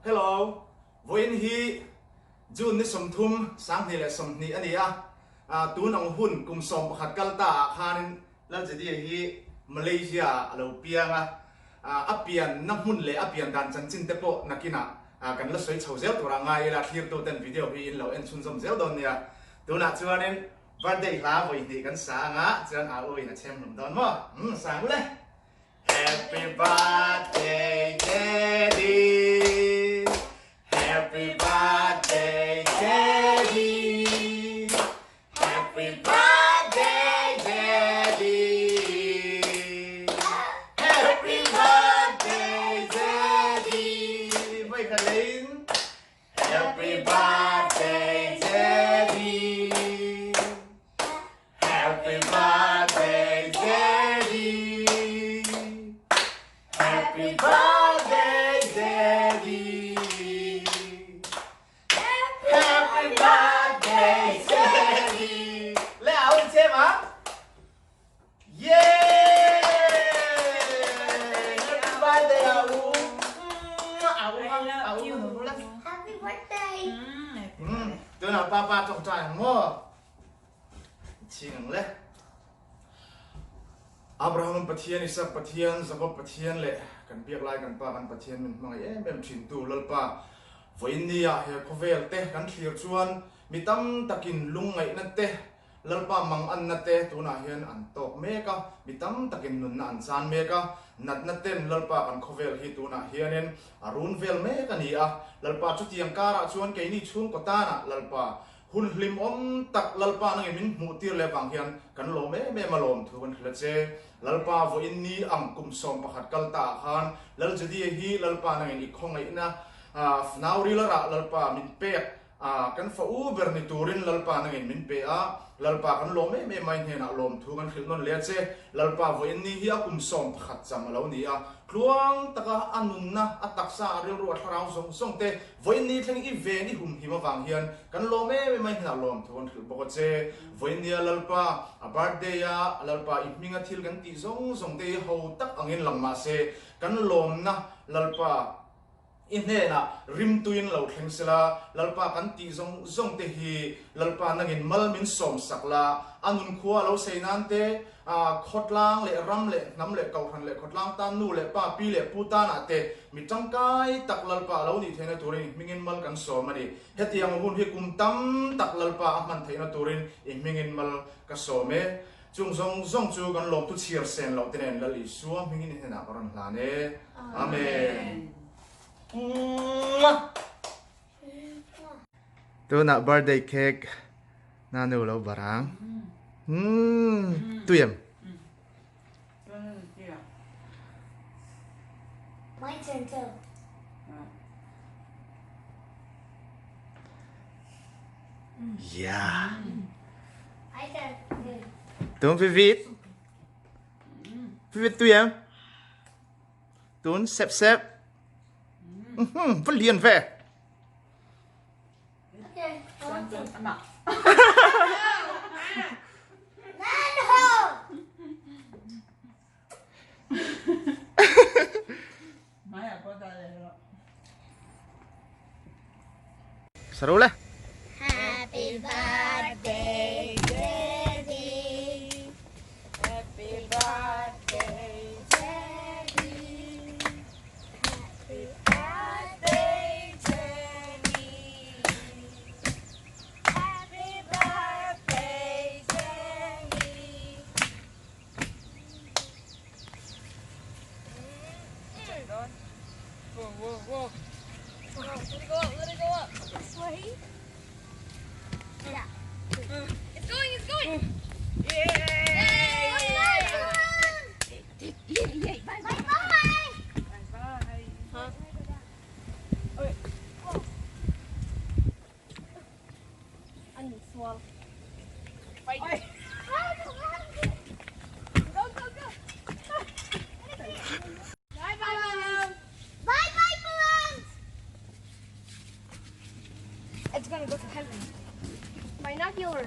Hello, vawiin hi June ni 30, 2020 a ni a, tun ang hun kum 11 kal ta ah khanin Lal Jadie hi Malaysia ah a lo piang a, a pianna hmun leh a pian dan chanchin te pawh nakinah kan la sawi chho zel turah ngai ila thlirtu ten video hi in lo en chhunzawm zel dawn nia. Tunah chuanin birthday hla vawi hnih kan sa anga chuan au in a chhem hlum dawn maw? Umm sang ule. Happy birthday Daddy Happy birthday Daddy Happy birthday Daddy Happy birthday Daddy Voi khat lein Happy birthday Daddy Happy birthday Daddy Happy birthday Daddy Happy birthday Daddy Le au che ma Yay! Happy birthday au Au au Happy birthday. Tunah papa tawngtai ang maw? Ching ang le. Abraham Pathian, Isak Pathian, Jacob Pathian leh kan biak lai kan pa kan Pathian min hmangaih em em thintu Lalpa vawiin ni ah he khawvel te kan thlir chuan mi tam takin lungngaihna te Lalpa manganna te tunah hian an tawk mek a, mi tam takin nunna an chan mek a, natna ten Lalpa kan khawvel hi tunah hianin a run vel mek a ni a, Lalpa chutiang karah chuan keini chhungkaw tanah Lalpa hun hlimawm tak Lalpa nangin min hmuh tir leh vang hian kan lawm em em a lawm thu kan hrilh a che. Lalpa vawiin ni ang kum 11 kal ta ah khan Lal Judea hi Lalpa nangin i khawngaihna nau ril a rah Lalpa min pek A, kan fa u ber ni turin Lalpa nangin min pe a, Lalpa kan lawm em em mai hnenah lawmthu kan hrilh nawn leh a che. Lalpa vawiin ni hi a kum 11 cham a lo ni a, tluang taka a nunna, a taksa, a rilru, a thlarau zawng zawng te vawiin ni thleng i ven i humhim avang hian kan lawm em em mai hnenah lawmthu kan hrilh bawk a che. Vawiin nia Lalpa, a birthday a, Lalpa i hminga thil kan tih zawng zawng te hi ho tak angin lang mahse kan lawmna Lalpa, I hnenah rimtuiin lo thleng sela, Lalpa kan tih zawng zawng te hi Lalpa nangin mal min sawm sak la, a nun khua a lo sei nan te, khawtlang leh ram leh hnam leh kohhran leh khawtlang tan nu leh pa, pi leh pu tanah te mi tangkai tak Lalpa a lo nih theihna turin i hmingin mal kan sawm a ni. Hetiang hun hi kum tam tak Lalpa a hman theihna turin i hmingin mal ka sawm e. Chung zawng zawng chu kan lawmtu chhiar sen loh te nen Lal Isua hmingin i hnenah ka rawn hlan e. Amen. Tunah birthday cake na nu lo barang. Tui em? My turn too. Yeah. Tun Vivit. Vivit tui em? Tun sep sep. Vẫn liền về. Okay. Saru le. Happy birthday, Daddy. Happy birthday, Daddy. Happy birthday, Jenny. Happy birthday, Jenny. Whoa, whoa, whoa. Let it go up, let it go up. This way. Yeah. It's going, it's going. Yay! Yay! Bye bye. Bye bye. Huh? An sual. Fight. Go, go, go. Bye bye, balloons. Bye bye, balloons. It's gonna go to heaven. Binocular.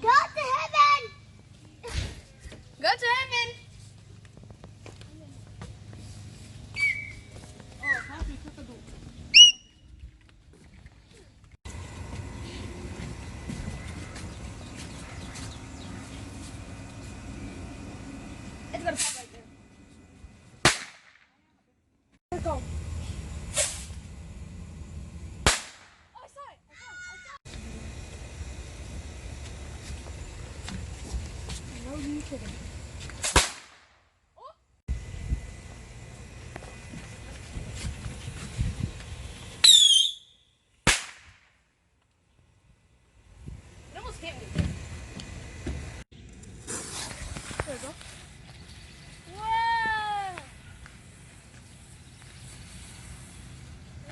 Go to heaven. Go to heaven. It almost hit me. There we go. Whoa!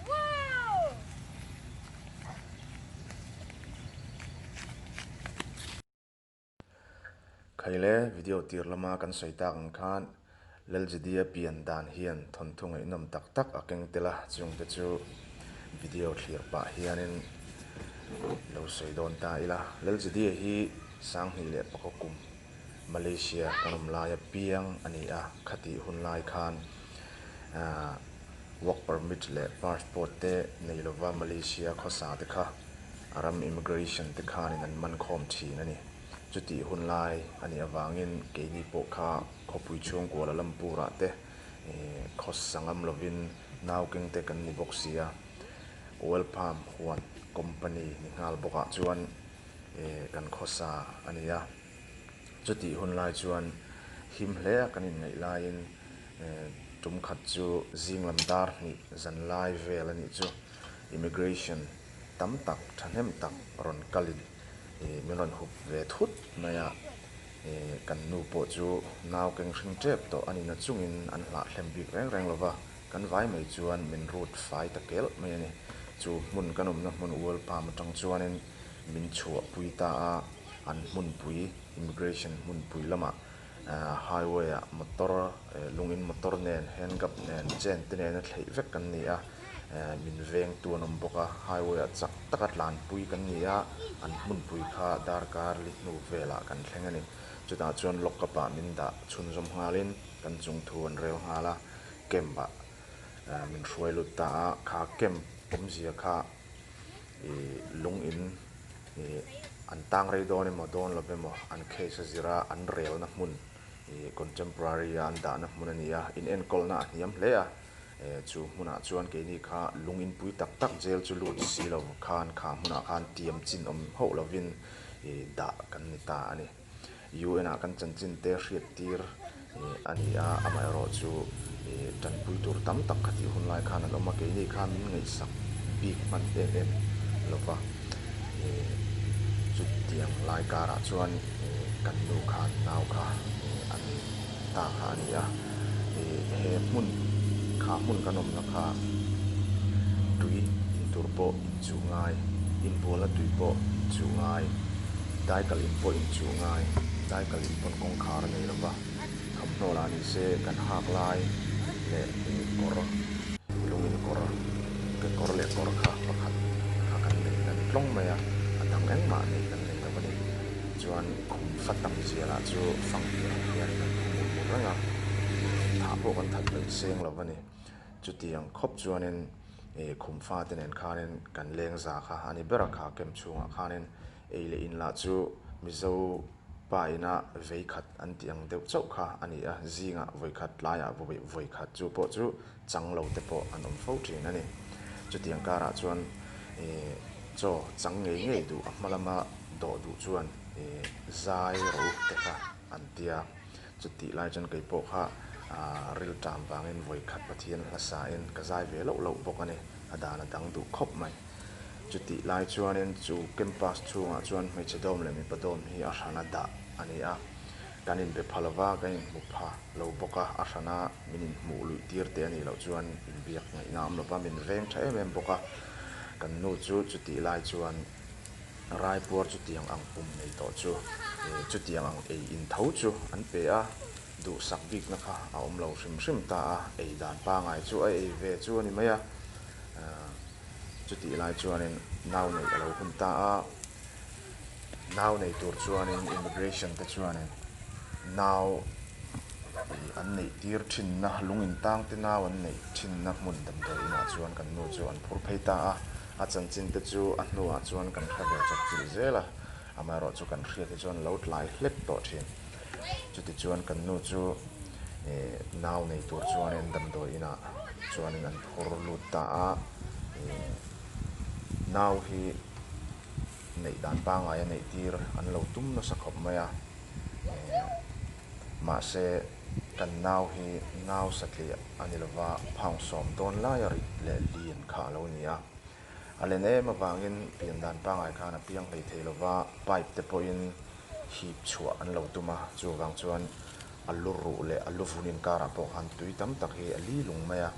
Whoa! Khaile video tir lama kan sawi tak ang khan Laljidia pian dan hian thawnthu ngaihnawm tak tak a keng tel a, chungte chu video thlir pah hianin lo sawi dawn ta ila. Laljidia hi Sanghnih leh Pakaw kum Malaysia kan awm laia piang a ni a, khatih hun lai khan work permit leh passport te nei lova Malaysia khawsa te kha a ram immigration te khanin an man khawm thin a ni. Chutih hun lai a nih avangin keini pawh kha khawpui chhung Kuala Lumpur-ah te khawsa ngam lovin nau keng te kan ni bawk si a, Oil Palm huan company ni nghal bawkah chuan kan khawsa a ni a. Chutih hun lai chuan him hle a kan inngaih laiin tum khat chu zing lam dar hnih zan lai vel a nih chu immigration tam tak thahnem tak rawn kalin min rawn hup ve thut mai a, kan nu pawh chu nau keng hring tep tawh a ni na chungin an hlahthlem bik reng reng lova, kan vai mai chuan min rut fai ta kelh mai a ni. Chu hmun kan awmna hmun World Palm atang chuanin min chhuahpui ta a, an hmunpui immigration hmunpui lamah highway ah motor lungin motor nen handgap nen chain te nena thleih vek kan ni a min vengtu an awm bawk a highway ah chak taka tlanpui kan ni a an hmunpui kha darkar li hnu velah kan thleng a ni chutah chuan lock up ah min dah chhunzawm nghalin kan chung thu an rel nghal a camp ah min hruai lut ta a kha camp awmzia kha ih lung in ih an tang rei dawn emaw dawn lo emaw an case a zir a an relna hmun ih contemporary a an dahna hmun a ni a in enkawlna a hniam hle a eh chu hmunah chuan keini kha lung in pui tak tak jail chu lut si lo khan kha hmunah khan tiam chin awm hauh lovin ih dah kan ni ta a ni. UN ah kan chanchin te hriat tir a ni a, amaherawhchu tanpui tur tam tak khatih hun lai khan an awm a, keini kha min ngaihsak bik hman em em lova, chutiang lai karah chuan kan nu khan nau kha a nei ta kha a ni a, he hmun kha hmun kan awmna kha tui in tur pawh inchuh ngai, inbualna tui pawh inchuh ngai, daikal in pawh inchuh ngai, daikal in pawn kawngkhar a nei lo va, thawmhnaw lah ni se kan hak lai leh kawr lungin kawr kekawr leh kawr kha pakhat kha kan nei kan tlawng mai a, a dang engmah neih kan nei lo a ni. Chuan khum fa tam zia lah chu fang piah ang hianin an phu mur mur reng a, thah pawh kan that peih seng lo a ni. Chutiang khawp chuanin ih khum fa te nen khanin kan leng za kha a ni ber a, kha camp chhungah khanin ei leh in lah chu Mizo pa ina vei khat an tih ang deuh chauh kha a ni a, zingah vawi khat tlaiah vawi khat chu pawh chu chang lo te pawh an awm fo thin a ni. Chutiang karah chuan ih chaw chang ngei ngei duh a hma lama dawh duh chuan ih zai ro te kha an tia. Chutih lai chuan kei pawh kha ah rilṭam vangin vawi khat Pathian hlasa in ka zai ve loh loh bawk a ni. A dan a dang duh khawp mai. Chutih lai chuanin chu campus chhungah chuan hmeichhe dawm leh mipa dawm hi a hrana dah a ni a. Kan inbe pha lova, kan inhmu pha lo bawk a, a hrana min inhmuh luih tir teh a nih loh chuan inbiak ngaihna a awm lova, min veng tha em em bawk a. Kan nu chu chutih lai chuan raipuar chutiang ang pum nei tawh chu chutiang ang ei in tho chu an pe a, duhsak bikna kha a awm lo hrim hrim ta a, ei dan pangai chu a ei ve chu a ni mai a. Chutih lai chuanin nau neih a lo hun ta a. Nau nei tur chuanin immigration te chuanin nau ih an neih tir thinna lung intang te nau an neih thinna hmun damdawi inah chuan kan nu chu an phur phei ta a, a chanchin te chu a hnuah chuan kan hre ve chawp chilh zel a, amaherawh chu kan hriat hi chuan lo tlai hlek tawh thin. Chutichuan kan nu chu ih nau nei tur chuanin damdawi inah chuanin an phur lut ta a, ih nau hi. Neih dan pangngai a neih tir an lo tum nasa khawp mai a. Mahse, kan nau hi nau satliah a ni lova, pound sawm dawn laia rit leh lian kha a lo ni a. A len em avangin pian dan pangngai khan a piang hlei thei lova, pipe te pawhin hip chhuah an lo tum a, chuvang chuan a lu ruh leh a lu vun inkarah pawh khan tui tam tak hi a li lung mai a.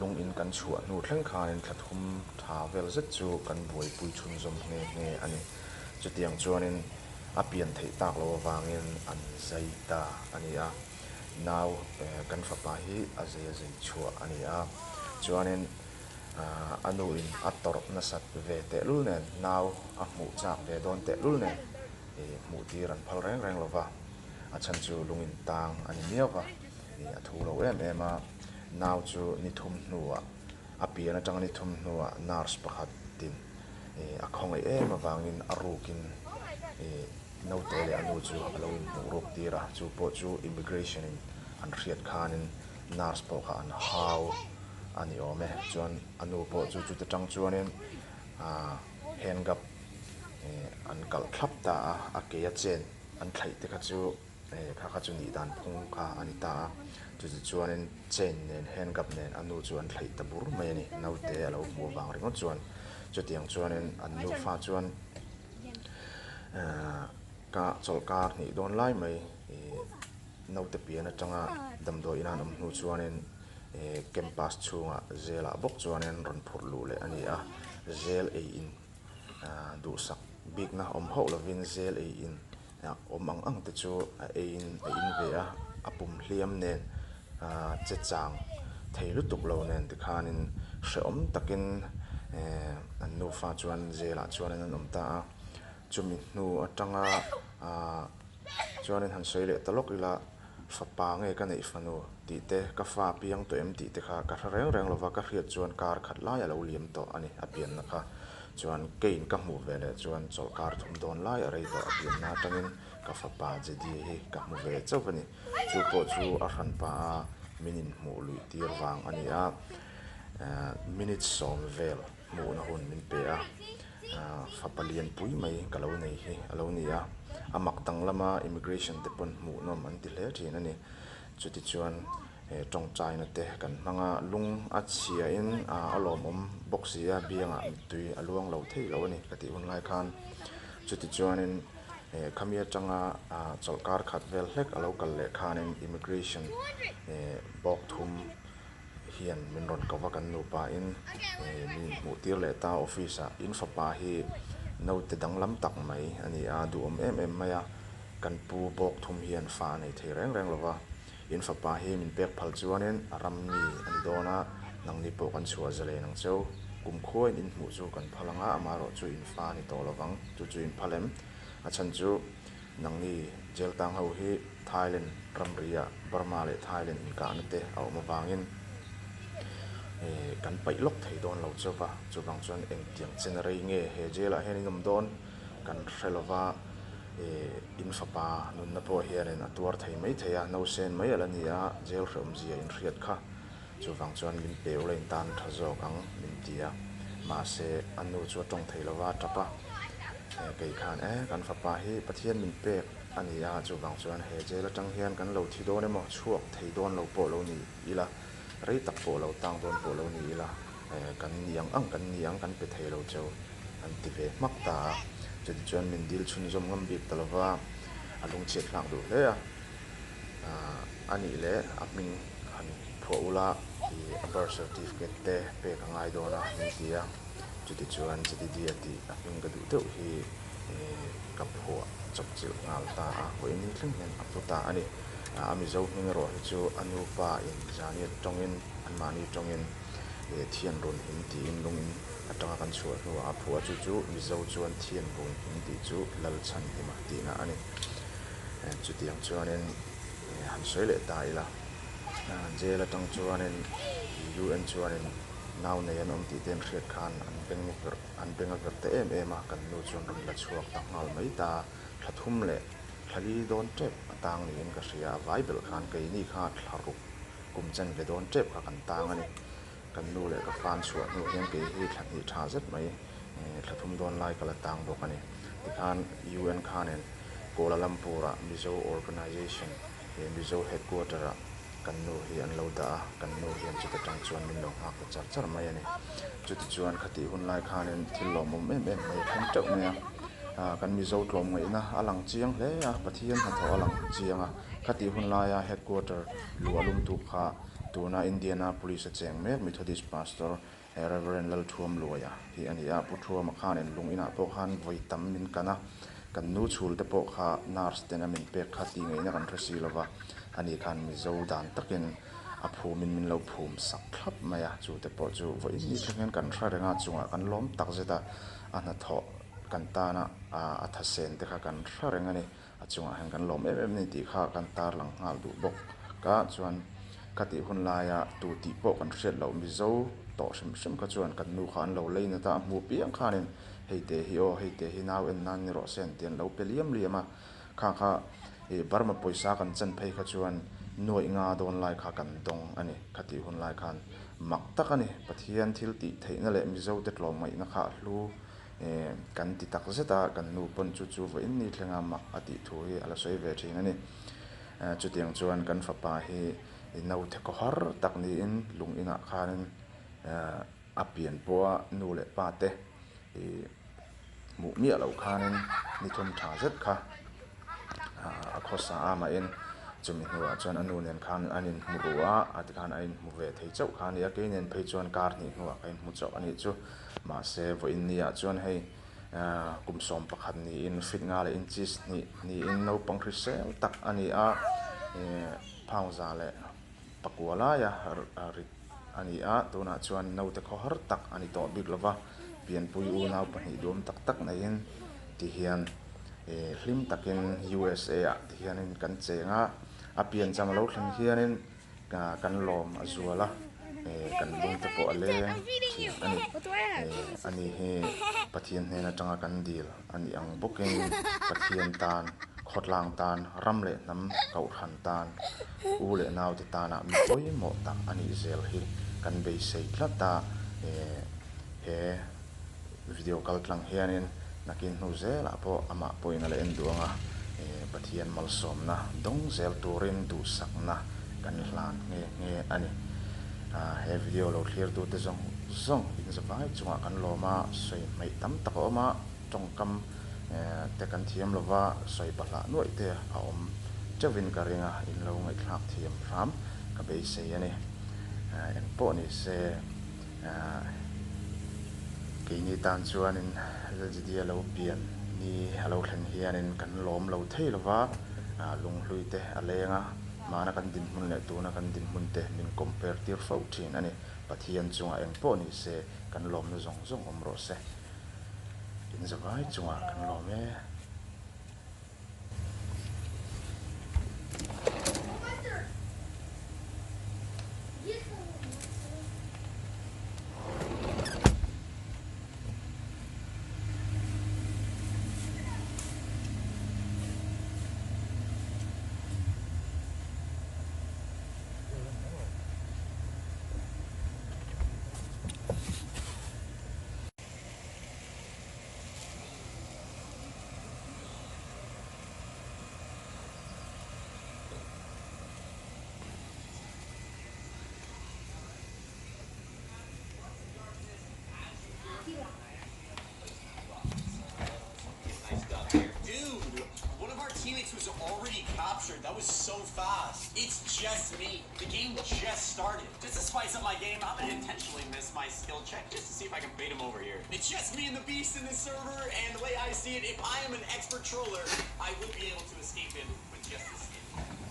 Lung in kan chhuah hnu thleng khanin thla thum tha vel zet chu kan buaipui chhunzawm nghe nghe a ni. Chutiang chuanin a pian theih tak loh avangin an zai ta a ni a. Nau kan fapa hi a zei a zei chhuah a ni a. Chuanin a nuin a tawrh nasat ve tehlul nen nau a hmuh chak ve dawn tehlul nen hmuh tir an phal reng reng lo va. A chhan chu lungin tang a ni miau va, a thu lo em em a. Nau chu ni thum hnuah a pian atanga ni thum hnuah nurse pakhat tin a khawngaih em avangin a rukin naute leh a nu chu a lo inhmuh ruk tir a, chu pawh chu immigration in an hriat khanin nurse pawh kha an hau a ni awm e. Chuan a nu pawh chu chute tang chuanin handcuff an kalh thlap ta a, a ke a chen an thlaih te kha chu Kha kha chu nih dan phung kha a ni ta a, chuti chuanin chain nen handcuff nen a nu chu an thlaih ta bur mai a ni, naute a lo hmuh avang ringawt chuan. Chutiang chuanin an nufa chuan ka chawlhkar hnih dawn lai mai naute pian atanga damdawi ina an awm hnu chuanin campus chhungah zelah bawk chuanin rawn phurh luh leh a ni a, zel ei in duhsak bikna awm hauh lovin zel ei in Awm ang ang te chu a eiin a in ve a, a pum hliam nen che chang thei lutuk lo nen tikhanin hrehawm takin an nufa chuan jail ah chuanin an awm ta a. Chumi hnu atanga chuanin han sawi leh ta lawk ila fapa nge ka neih fanu tih te, ka fa piang tawh em tih te kha ka hre reng reng lova ka hriat chuan kar khat lai a lo liam tawh a ni a pianna kha. Chuan keiin ka hmuh ve leh chuan chawlhkar thum dawn lai a rei tawh a pianna atangin ka fapa Jedi hi ka hmu ve chauh a ni. Chu pawh chu a hranpa a min inhmuh luih tir vang a ni a, minute sawm vel hmuhna hun min pe a, fapa lianpui mai ka lo nei hi a lo ni a. A mak dang lama immigration te pawn hmuhnawm an ti hle thin a ni. Chutichuan He tawngtaina te kan hmang a, lung a chhiain a lawmawm bawk si a, biangah mittui a luang lo thei lo a ni ka tih hun lai khan. Chutichuanin khami atanga chawlhkar khat vel hlek a lo kal leh khanin immigration bawk thum hian min rawn ko va kan nupain min inhmuh tir leh ta office ah in fapa hi naute danglam tak mai a ni a, duhawm em em mai a, kan pu bawk thum hian fa a nei thei reng reng lo va. In fapa hi min pek phal chuanin a ram mi a ni dawn a, nangni pawh kan chhuah zalen ang cheu. Kum khuain in hmuh chu kan phal ang a, amaherawh chu in fa a ni tawh lovang. Chu chu in phal em? A chhan chu nangni jail tang ho hi Thailand ramriah Burma leh Thailand inkahna te a awm avangin kan paih lawk thei dawn lo chauh va, chuvang chuan engtiang chen rei nge he jail ah hian in awm dawn kan hre lova. In fapa nunna pawh hianin a tuar thei mai thei a, nausen mai a la ni a, jail hrehawmzia in hriat kha. Chuvang chuan min pe ula in tan tha zawk ang min ti a, mahse a nu chu a tawng thei lova a tap a, kei khan e kan fapa hi Pathian min pek a ni a, chuvang chuan he jail atang hian kan lo thi dawn emaw chhuak thei dawn lo pawh lo ni ila, rei tak pawh lo tang dawn pawh lo ni ila. Kan ni ang ang kan ni ang kan pe thei lo cheu an ti ve hmak ta a, chutichuan min dil chhunzawm ngam bik ta lova a lungchhiat hlak duh hle a, a nih leh a hming han phuah ula ih a birth certificate te pek a ngai dawn a min ti a, chutichuan Jedidia tih a hming ka duh deuh hi ka phuah chawp chilh nghal ta a, vawiin ni thleng hian a pu ta a ni. A Mizo hming erawh hi chu a nupa in zania tawngin anmahni tawngin. Thian run him tiin lungin atanga kan chhuah hnuah a phuah a, chu chu Mizo chuan Thian run him tih chu Lalchhan hima tihna a ni. Chutiang chuanin han sawi leh ta ila, jail atang chuanin UN chuanin nau nei an awm tih te an hriat khan an beng verh an beng a verh ta em em a, kan nu chuan rawn la chhuak ta nghal mai ta, thla thum leh thla li dawn tep a tang niin ka hria, a vai belh khan keini kha thla ruk Kum chen ve dawn tep kha kan tang a ni. Kan nu leh ka fan chhuah hnu hian kei hi thla hnih tha zet mai thla thum dawn lai ka la tang bawk a ni. Tikhan UN khanin Kuala Lumpur-ah Mizo Organisation he Mizo Headquarter-ah kan nu hi an lo dah a, kan nu hian chuta tang chuan min lo nghak ta char char mai a ni. Chutichuan khatih hun lai khanin thil lawmawm em em mai a thleng teuh mai a, ah kan Mizo tlawmngaihna a lang chiang hle a, Pathian hnathawh a lang chiang a, khatih hun laia Headquarter luah lumtu kha tuna Indianapolis a cheng mek Methodist Pastor Rev. Lalthuamluaia hi a ni a, Pu Thuama khanin lung inah pawh khan vawi tam min kan a, kan nu chhul te pawh kha nurse ten a min pek kha tih ngaihna kan hre si lova, ani khan Mizo dan takin a phumin min lo phum sak thlap mai a, chu te pawh chu vawi ni thleng hian kan hre reng a, chungah kan lawm tak zet a, a hnathawh kan tana a thasen te kha kan hre reng a ni. A chungah hian kan lawm em em a ni tih kha kan tarlang nghal duh bawk a, chuan ka tih hun laia tu tih pawh kan hriat loh Mizo tawh hrim hrim kha chuan kan nu kha an lo lei nat a, a hmuh piang khanin hei te hi aw hei te hi nau en nan ni rawh se an ti an lo pe liam liam a, kha kha ih Burma pawisa kan chan phei kha chuan nuaih nga dawn lai kha kan dawng a ni kha tih hun lai khan mak tak a ni Pathian thil tih theihna leh Mizo te tlawmngaihna kha a hlu. Kan ti tak zet a, kan nu pawn chu chu vawiin ni thlenga mak a tih thu hi a la sawi ve thin a ni. Chutiang chuan kan fapa hi naute khawhar tak niin lung inah khanin a pian pawha nu leh pa te hmuh miah loh khanin ni thum tha zet kha a khawsa a mahin chumi hnuah chuan a nu nen khan an inhmu ru a, a tikhan a inhmu ve thei chauh kha a ni a, kei nen phei chuan kar hnih hnuah ka inhmu chauh a nih chu. Mahse vawiin niah chuan hei kum 11 niin feet nga leh inches hnih niin naupang hrisel tak a ni a, pound 109 laia rit a ni a, tunah chuan naute khawhar tak a ni tawh bik lova, pianpui unau pahnih duam tak tak neiin tihian hlim takin USA ah tihianin kan cheng a, a piancham a lo thleng hianin Kan lawm a zual a, kan lung te pawh a leng thin a ni. Ani hi Pathian hnen atanga kan dil a nih ang bawkin Pathian tan, khawtlang tan, ram leh hnam kohhran tan, u leh naute tana mi pawimawh tak a nih zel hi kan beisei tlat a. He video kal tlang hianin nakin hnu zelah pawh amah pawhin a la en duh ang a, Pathian malsawmna dawng zel turin duhsakna kan hlan nghe nghe a ni. He video lo thlirtute zawng zawng inzavai chungah kan lawm a, sawi hmeih tam tak a awm a, tawngkam te kan thiam lova sawi bahlah nuaih te a awm teuhin ka ring a, in lo ngaihthlak thiam hram ka beisei a ni. Engpawh ni se. Keini tan chuanin Laljidia lo pian ni a lo thlen hianin kan lawm lo thei lo va, lunghlui te a leng a, hmana kan dinhmun leh tuna kan dinhmun te min compare tir fo thin a ni. Pathian chungah eng pawh ni se kan lawmna zawng zawng awm rawh se. Inzavai chungah kan lawm e. Dude, one of our teammates was already captured. That was so fast. It's just me. The game just started. Just to spice up my game, I'm gonna intentionally miss my skill check just to see if I can bait him over here. It's just me and the beast in this server, and the way I see it, if I am an expert troller, I would be able to escape him with just this skin.